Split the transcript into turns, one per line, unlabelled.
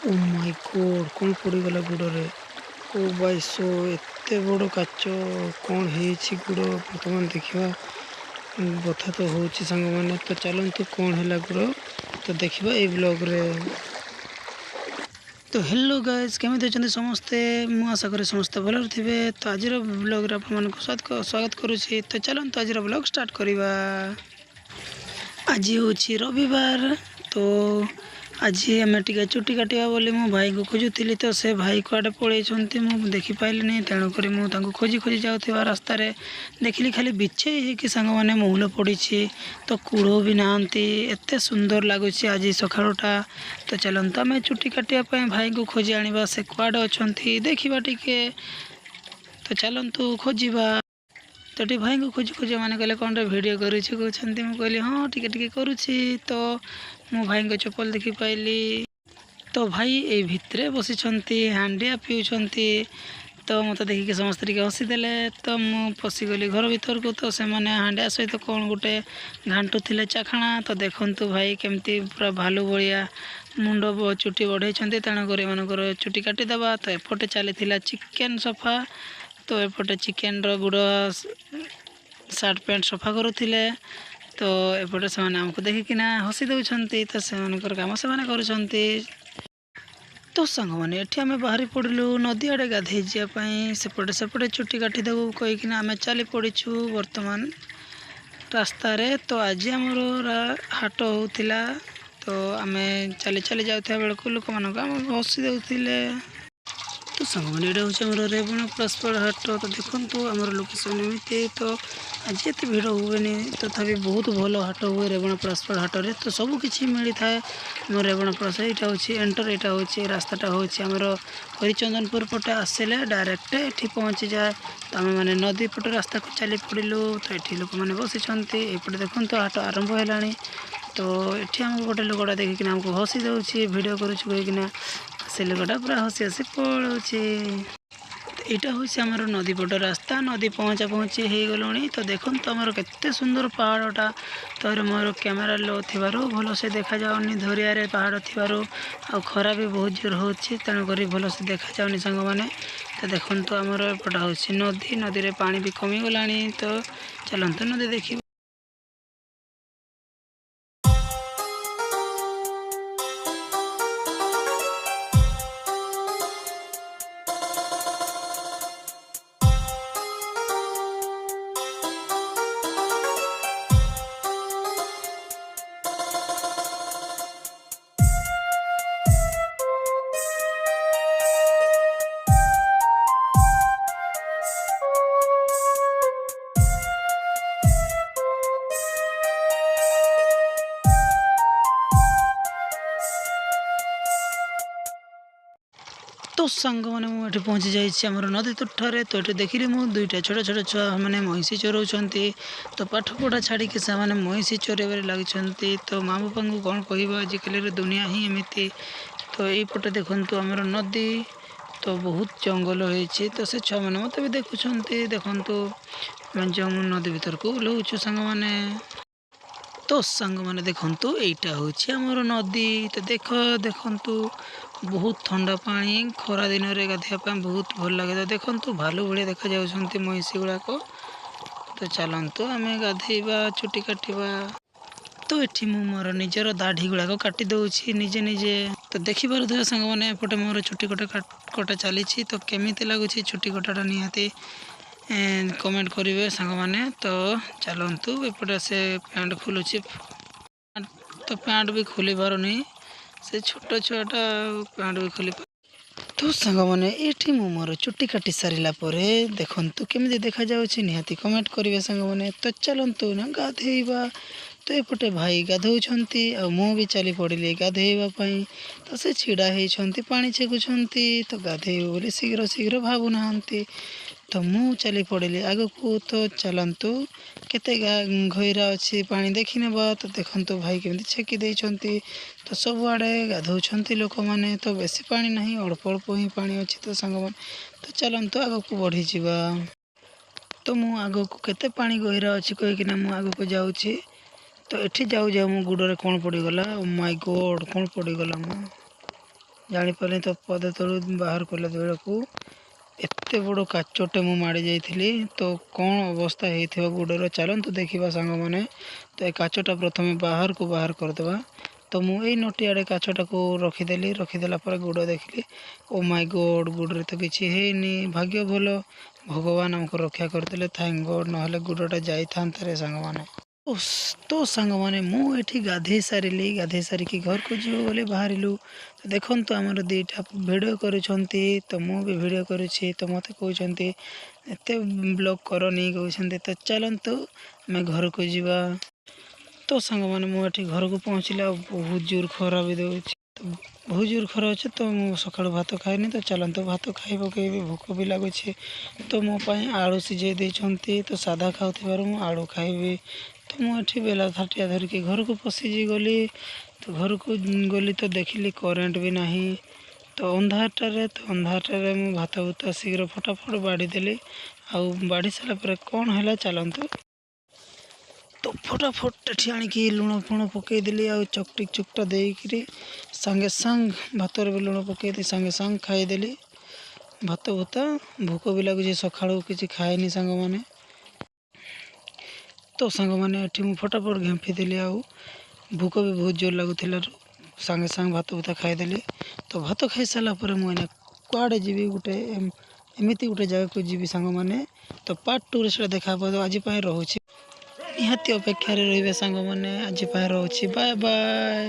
ଓ ମାଇ ଗଡ୍, କ'ଣ ପଡ଼ିଗଲା ଗୋଡ଼ରେ? ଓ ବାଇଶୋ, ଏତେ ବଡ଼ କାଚ! କ'ଣ ହେଇଛି ଗୋଡ଼? ବର୍ତ୍ତମାନ ଦେଖିବା। ବଥା ତ ହେଉଛି ସାଙ୍ଗମାନେ। ତ ଚାଲନ୍ତୁ, କ'ଣ ହେଲା ଗୋଡ଼ ତ ଦେଖିବା ଏଇ ବ୍ଲଗ୍ରେ। ତ ହ୍ୟାଲୋ ଗାଇଜ୍, କେମିତି ଅଛନ୍ତି ସମସ୍ତେ? ମୁଁ ଆଶା କରେ ସମସ୍ତେ ଭଲରେ ଥିବେ। ତ ଆଜିର ବ୍ଲଗ୍ରେ ଆପଣମାନଙ୍କୁ ସ୍ୱାଗତ କରୁଛି। ତ ଚାଲନ୍ତୁ, ଆଜିର ବ୍ଲଗ୍ ଷ୍ଟାର୍ଟ କରିବା। ଆଜି ହେଉଛି ରବିବାର। ତ ଆଜି ଆମେ ଟିକେ ଚୁଟି କାଟିବା ବୋଲି ମୁଁ ଭାଇଙ୍କୁ ଖୋଜୁଥିଲି। ତ ସେ ଭାଇ କୁଆଡ଼େ ପଳେଇଛନ୍ତି, ମୁଁ ଦେଖିପାଇଲିନି। ତେଣୁକରି ମୁଁ ତାଙ୍କୁ ଖୋଜି ଖୋଜି ଯାଉଥିବା ରାସ୍ତାରେ ଦେଖିଲି ଖାଲି ବିଛେଇ ହେଇକି ସାଙ୍ଗମାନେ ମହୁଲ ପଡ଼ିଛି। ତ କୁଢ଼ ବି ନାହାନ୍ତି। ଏତେ ସୁନ୍ଦର ଲାଗୁଛି ଆଜି ସକାଳୁଟା। ତ ଚାଲନ୍ତୁ, ଆମେ ଚୁଟି କାଟିବା ପାଇଁ ଭାଇଙ୍କୁ ଖୋଜି ଆଣିବା। ସେ କୁଆଡ଼େ ଅଛନ୍ତି ଦେଖିବା ଟିକେ। ତ ଚାଲନ୍ତୁ ଖୋଜିବା। ତ ଏଠି ଭାଇଙ୍କୁ ଖୋଜି ଖୋଜି ମାନେ କହିଲେ, କ'ଣଟା ଭିଡ଼ିଓ କରୁଛୁ କହୁଛନ୍ତି। ମୁଁ କହିଲି, ହଁ, ଟିକେ ଟିକେ କରୁଛି। ତ ମୁଁ ଭାଇଙ୍କ ଚପଲ ଦେଖିପାଇଲି। ତ ଭାଇ ଏଇ ଭିତରେ ବସିଛନ୍ତି, ହାଣ୍ଡିଆ ପିଉଛନ୍ତି। ତ ମୋତେ ଦେଖିକି ସମସ୍ତେ ଟିକେ ହସିଦେଲେ। ତ ମୁଁ ପଶିଗଲି ଘର ଭିତରକୁ। ତ ସେମାନେ ହାଣ୍ଡିଆ ସହିତ କ'ଣ ଗୋଟେ ଘାଣ୍ଟୁଥିଲେ ଚାଖଣା। ତ ଦେଖନ୍ତୁ, ଭାଇ କେମିତି ପୁରା ଭାଲୁ ଭଳିଆ ମୁଣ୍ଡ ଚୁଟି ବଢ଼େଇଛନ୍ତି। ତେଣୁକରି ଏମାନଙ୍କର ଚୁଟି କାଟିଦେବା। ତ ଏପଟେ ଚାଲିଥିଲା ଚିକେନ୍ ସଫା। ତ ଏପଟେ ଚିକେନ୍ର ଗୁଡ଼, ସାର୍ଟ ପ୍ୟାଣ୍ଟ ସଫା କରୁଥିଲେ। ତ ଏପଟେ ସେମାନେ ଆମକୁ ଦେଖିକିନା ହସି ଦେଉଛନ୍ତି। ତ ସେମାନଙ୍କର କାମ ସେମାନେ କରୁଛନ୍ତି। ତ ସାଙ୍ଗମାନେ, ଏଠି ଆମେ ବାହାରି ପଡ଼ିଲୁ ନଦୀ ଆଡ଼େ ଗାଧେଇ ଯିବା ପାଇଁ। ସେପଟେ ସେପଟେ ଚୁଟି କାଟିଦେବୁ କହିକିନା ଆମେ ଚାଲି ପଡ଼ିଛୁ ବର୍ତ୍ତମାନ ରାସ୍ତାରେ। ତ ଆଜି ଆମର ହାଟ ହେଉଥିଲା। ତ ଆମେ ଚାଲି ଚାଲି ଯାଉଥିବା ବେଳକୁ ଲୋକମାନଙ୍କୁ ଆମେ ହସି ଦେଉଥିଲେ। ତ ସାଙ୍ଗମାନେ, ଏଇଟା ହେଉଛି ଆମର ରେବଣ ପଳାଶପଡ଼ା ହାଟ। ତ ଦେଖନ୍ତୁ, ଆମର ଲୋକେସନ୍ ଏମିତି। ତ ଆଜି ଏତେ ଭିଡ଼ ହୁଏନି, ତଥାପି ବହୁତ ଭଲ ହାଟ ହୁଏ ରେବଣ ପଳାଶପଡ଼ା ହାଟରେ। ତ ସବୁ କିଛି ମିଳିଥାଏ ଆମର ରେବଣ ପଳାଶ। ଏଇଟା ହେଉଛି ଏଣ୍ଟର, ଏଇଟା ହେଉଛି ରାସ୍ତାଟା ହେଉଛି ଆମର ହରିଚନ୍ଦନପୁର ପଟେ ଆସିଲେ ଡାଇରେକ୍ଟ ଏଠି ପହଞ୍ଚିଯାଏ। ତ ଆମେମାନେ ନଦୀ ପଟେ ରାସ୍ତାକୁ ଚାଲି ପଡ଼ିଲୁ। ତ ଏଠି ଲୋକମାନେ ବସିଛନ୍ତି। ଏପଟେ ଦେଖନ୍ତୁ, ହାଟ ଆରମ୍ଭ ହେଲାଣି। ତ ଏଠି ଆମକୁ ଗୋଟେ ଲୋକଟା ଦେଖିକିନା ଆମକୁ ହସି ଦେଉଛି, ଭିଡ଼ିଓ କରୁଛୁ କହିକିନା। ସେ ଲୋକଟା ପୁରା ହସି ହସି ପଳଉଛି। ଏଇଟା ହେଉଛି ଆମର ନଦୀ ପଟ ରାସ୍ତା। ନଦୀ ପହଞ୍ଚା ପହଞ୍ଚି ହେଇଗଲୁଣି। ତ ଦେଖନ୍ତୁ, ଆମର କେତେ ସୁନ୍ଦର ପାହାଡ଼ଟା। ତ ମୋର କ୍ୟାମେରା ଲୋ ଥିବାରୁ ଭଲସେ ଦେଖାଯାଉନି। ଧରିଆରେ ପାହାଡ଼ ଥିବାରୁ ଆଉ ଖରା ବି ବହୁତ ଜୋର ହେଉଛି, ତେଣୁକରି ଭଲସେ ଦେଖାଯାଉନି ସାଙ୍ଗମାନେ। ତ ଦେଖନ୍ତୁ, ଆମର ଏପଟ ହେଉଛି ନଦୀ। ନଦୀରେ ପାଣି ବି କମିଗଲାଣି। ତ ଚାଲନ୍ତୁ, ନଦୀ ଦେଖିବା। ତ ସାଙ୍ଗମାନେ, ମୁଁ ଏଠି ପହଞ୍ଚି ଯାଇଛି ଆମର ନଦୀ ତୁଠରେ। ତ ଏଠି ଦେଖିଲି ମୁଁ ଦୁଇଟା ଛୋଟ ଛୋଟ ଛୁଆ ମାନେ ମଇଁଷି ଚରାଉଛନ୍ତି। ତ ପାଠ ପଢ଼ା ଛାଡ଼ିକି ସେମାନେ ମଇଁଷି ଚରାଇବାରେ ଲାଗିଛନ୍ତି। ତ ମା ବାପାଙ୍କୁ କ'ଣ କହିବା, ଆଜିକାଲିର ଦୁନିଆ ହିଁ ଏମିତି। ତ ଏଇପଟେ ଦେଖନ୍ତୁ ଆମର ନଦୀ। ତ ବହୁତ ଜଙ୍ଗଲ ହେଇଛି। ତ ସେ ଛୁଆମାନେ ମୋତେ ବି ଦେଖୁଛନ୍ତି। ଦେଖନ୍ତୁ, ଆମେ ଯେଉଁ ନଦୀ ଭିତରକୁ ଓହ୍ଲଉଛୁ ସାଙ୍ଗମାନେ। ତ ସାଙ୍ଗମାନେ ଦେଖନ୍ତୁ, ଏଇଟା ହେଉଛି ଆମର ନଦୀ। ତ ଦେଖନ୍ତୁ, ବହୁତ ଥଣ୍ଡା ପାଣି। ଖରା ଦିନରେ ଗାଧୋଇବା ପାଇଁ ବହୁତ ଭଲ ଲାଗେ। ତ ଦେଖନ୍ତୁ, ଭାଲୁ ଭଳିଆ ଦେଖାଯାଉଛନ୍ତି ମଇଁଷି ଗୁଡ଼ାକ। ତ ଚାଲନ୍ତୁ, ଆମେ ଗାଧେଇବା, ଚୁଟି କାଟିବା। ତ ଏଠି ମୁଁ ମୋର ନିଜର ଦାଢ଼ି ଗୁଡ଼ାକ କାଟି ଦେଉଛି ନିଜେ ନିଜେ। ତ ଦେଖିପାରୁଥିବେ ସାଙ୍ଗମାନେ, ଏପଟେ ମୋର ଚୁଟି କଟା ଚାଲିଛି। ତ କେମିତି ଲାଗୁଛି ଚୁଟି କଟାଟା, ନିହାତି କମେଣ୍ଟ କରିବେ ସାଙ୍ଗମାନେ। ତ ଚାଲନ୍ତୁ, ଏପଟେ ସେ ପ୍ୟାଣ୍ଟ ଖୋଲୁଛି। ତ ପ୍ୟାଣ୍ଟ ବି ଖୋଲି ପାରୁନି ସେ ଛୋଟ ଛୁଆଟା, ପ୍ୟାଣ୍ଟ ବି ଖୋଲି। ତ ସାଙ୍ଗମାନେ, ଏଇଠି ମୁଁ ମୋର ଚୁଟି କାଟି ସାରିଲା ପରେ ଦେଖନ୍ତୁ କେମିତି ଦେଖାଯାଉଛି, ନିହାତି କମେଣ୍ଟ କରିବେ ସାଙ୍ଗମାନେ। ତ ଚାଲନ୍ତୁ ନା ଗାଧେଇବା। ତ ଏପଟେ ଭାଇ ଗାଧଉଛନ୍ତି ଆଉ ମୁଁ ବି ଚାଲି ପଡ଼ିଲି ଗାଧେଇବା ପାଇଁ। ତ ସେ ଛିଡ଼ା ହେଇଛନ୍ତି, ପାଣି ଛେକୁଛନ୍ତି। ତ ଗାଧେଇବେ ବୋଲି ଶୀଘ୍ର ଶୀଘ୍ର ଭାବୁନାହାନ୍ତି। ତ ମୁଁ ଚାଲି ପଡ଼ିଲି ଆଗକୁ। ତ ଚାଲନ୍ତୁ, କେତେ ଗହିରା ଅଛି ପାଣି ଦେଖିନେବା। ତ ଦେଖନ୍ତୁ, ଭାଇ କେମିତି ଛେକି ଦେଇଛନ୍ତି। ତ ସବୁଆଡ଼େ ଗାଧଉଛନ୍ତି ଲୋକମାନେ। ତ ବେଶୀ ପାଣି ନାହିଁ, ଅଳ୍ପ ଅଳ୍ପ ହିଁ ପାଣି ଅଛି। ତ ସାଙ୍ଗମାନେ, ତ ଚାଲନ୍ତୁ ଆଗକୁ ବଢ଼ିଯିବା। ତ ମୁଁ ଆଗକୁ କେତେ ପାଣି ଗହିରା ଅଛି କହିକିନା ମୁଁ ଆଗକୁ ଯାଉଛି। ତ ଏଠି ଯାଉ ଯାଉ ମୋ ଗୋଡ଼ରେ କ'ଣ ପଡ଼ିଗଲା? ଓ ମାଇ ଗଡ଼୍, କ'ଣ ପଡ଼ିଗଲା? ମୁଁ ଜାଣିପାରିଲିନି। ତ ପାଦ ତଳୁ ବାହାର କଲା ବେଳକୁ ଏତେ ବଡ଼ କାଚଟେ ମୁଁ ମାଡ଼ି ଯାଇଥିଲି। ତ କ'ଣ ଅବସ୍ଥା ହେଇଥିବ ଗୋଡ଼ର, ଚାଲନ୍ତୁ ଦେଖିବା ସାଙ୍ଗମାନେ। ତ ଏ କାଚଟା ପ୍ରଥମେ ବାହାରକୁ ବାହାର କରିଦେବା। ତ ମୁଁ ଏଇ ନଟି ଆଡ଼େ କାଚଟାକୁ ରଖିଦେଲି। ରଖିଦେଲା ପରେ ଗୋଡ଼ ଦେଖିଲି। ଓ ମାଇ ଗଡ଼୍, ଗୋଡ଼ରେ ତ କିଛି ହେଇନି। ଭାଗ୍ୟ ଭଲ, ଭଗବାନ ଆମକୁ ରକ୍ଷା କରିଦେଲେ। Thank ଗଡ଼୍, ନହେଲେ ଗୋଡ଼ଟା ଯାଇଥାନ୍ତା ରେ ସାଙ୍ଗମାନେ। ତ ସାଙ୍ଗମାନେ, ମୁଁ ଏଠି ଗାଧେଇ ସାରିଲି। ଗାଧେଇ ସାରିକି ଘରକୁ ଯିବୁ ବୋଲି ବାହାରିଲୁ। ତ ଦେଖନ୍ତୁ, ଆମର ଦୁଇଟା ଭିଡ଼ିଓ କରୁଛନ୍ତି, ତ ମୁଁ ବି ଭିଡ଼ିଓ କରୁଛି। ତ ମୋତେ କହୁଛନ୍ତି, ଏତେ ବ୍ଲଗ୍ କରନି କହୁଛନ୍ତି। ତ ଚାଲନ୍ତୁ, ଆମେ ଘରକୁ ଯିବା। ତ ସାଙ୍ଗମାନେ, ମୁଁ ଏଠି ଘରକୁ ପହଞ୍ଚିଲି ଆଉ ବହୁତ ଜୋର ଖରା ବି ଦେଉଛି। ତ ବହୁତ ଜୋର ଖରା ଅଛି, ତ ମୁଁ ସକାଳୁ ଭାତ ଖାଇନି। ତ ଚାଲନ୍ତୁ, ଭାତ ଖାଇ ପକେଇବି, ଭୋକ ବି ଲାଗୁଛି। ତ ମୋ ପାଇଁ ଆଳୁ ସିଝେଇ ଦେଇଛନ୍ତି। ତ ସାଧା ଖାଉଥିବାରୁ ମୁଁ ଆଳୁ ଖାଇବି। ତ ମୁଁ ଏଠି ବେଲା ଥାଟିଆ ଧରିକି ଘରକୁ ପଶିଜି ଗଲି। ତ ଘରକୁ ଗଲି ତ ଦେଖିଲି କରେଣ୍ଟ ବି ନାହିଁ। ତ ଅନ୍ଧାରଟାରେ ମୁଁ ଭାତ ଭୁତା ଶୀଘ୍ର ଫଟାଫଟ ବାଢ଼ିଦେଲି। ଆଉ ବାଢ଼ି ସାରିଲା ପରେ କ'ଣ ହେଲା, ଚାଲନ୍ତୁ। ତ ଫଟାଫଟ ଏଠି ଆଣିକି ଲୁଣ ଫୁଣ ପକାଇଦେଲି ଆଉ ଚକଟି ଚୁକଟା ଦେଇକିରି ସାଙ୍ଗେ ସାଙ୍ଗେ ଭାତରେ ବି ଲୁଣ ପକାଇ ଦେଇ ସାଙ୍ଗେ ସାଙ୍ଗେ ଖାଇଦେଲି ଭାତ ଭୁତା। ଭୋକ ବି ଲାଗୁଛି, ସକାଳୁ କିଛି ଖାଏନି ସାଙ୍ଗମାନେ। ତ ସାଙ୍ଗମାନେ, ଏଠି ମୁଁ ଫଟାଫଟ ଘେମ୍ପି ଦେଲି ଆଉ ଭୋକ ବି ବହୁତ ଜୋର ଲାଗୁଥିଲାରୁ ସାଙ୍ଗେ ସାଙ୍ଗେ ଭାତ ଭୁତା ଖାଇଦେଲି। ତ ଭାତ ଖାଇସାରିଲା ପରେ ମୁଁ ଏଇନା କୁଆଡ଼େ ଯିବି? ଗୋଟେ ଏମିତି ଗୋଟେ ଜାଗାକୁ ଯିବି ସାଙ୍ଗମାନେ, ତ ପାର୍ଟ ଟୁରେ ସେଇଟା ଦେଖା ହେବ। ତ ଆଜି ପାଇଁ ରହୁଛି। ନିହାତି ଅପେକ୍ଷାରେ ରହିବେ ସାଙ୍ଗମାନେ। ଆଜି ପାଇଁ ରହୁଛି, ବାଏ ବାଏ।